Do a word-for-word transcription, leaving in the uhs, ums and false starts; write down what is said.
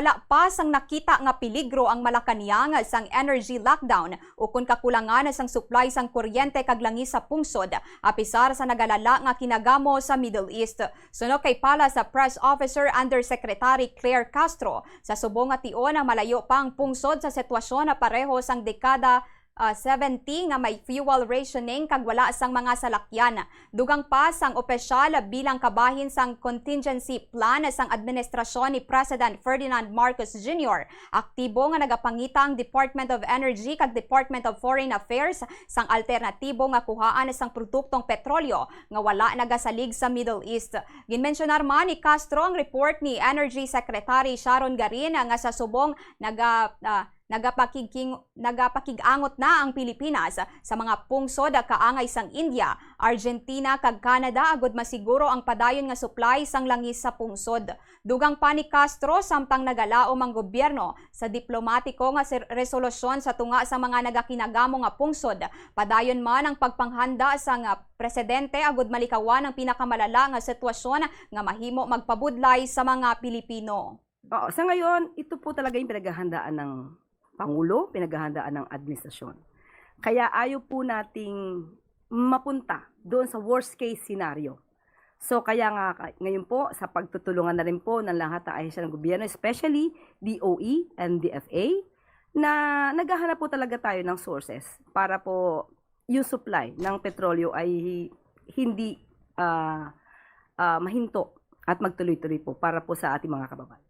Wala pa sang nakita nga peligro ang Malacañang sang energy lockdown ukon kakulangan sang supply sang kuryente kag langis sa pungsod, apisar sa nagalala nga kinagamo sa Middle East. Suno kay Palace Press Officer Undersecretary Claire Castro, sa subong nga tion nga malayo pa ang pungsod sa sitwasyon na pareho sang dekada ah, seventy nga may fuel rationing kag wala sang mga salakyan. Dugang pa sang opisyal, bilang kabahin sang contingency plan sang administrasyon ni President Ferdinand Marcos Junior, aktibo nga nagapangita ang Department of Energy kag Department of Foreign Affairs sang alternatibo nga kuhaan sang produktong petrolyo nga wala nagasalig sa Middle East. Ginmensyonar man ni Castro ang report ni Energy Secretary Sharon Garin nga sa subong naga, ah, nagapakigking-, nagapakig-angot na ang Pilipinas sa mga pungsod kaangay sang India, Argentina, kag Canada agud masiguro ang padayon nga supply sang langis sa pungsod. Dugang pa ni Castro, samtang nagalaom ang gobyerno sa diplomatiko nga ser-, resolusyon sa tunga sa mga nagakinagamo nga pungsod, padayon man ang pagpanghanda sang presidente agud malikawan ang pinakamalala nga sitwasyon nga mahimo magpabudlay sa mga Pilipino. Oo, sa ngayon, ito po talaga yung pinaghahandaan ng Pangulo, pinaghahandaan ng administrasyon. Kaya ayaw po nating mapunta doon sa worst case scenario. So, kaya nga ka-, ngayon po, sa pagtutulungan na rin po ng lahat ng ahensya ng gobyerno, especially D O E and D F A, na naghahanap po talaga tayo ng sources para po yung supply ng petrolyo ay hindi, ah, ah, mahinto at magtuloy-tuloy po para po sa ating mga kababayan.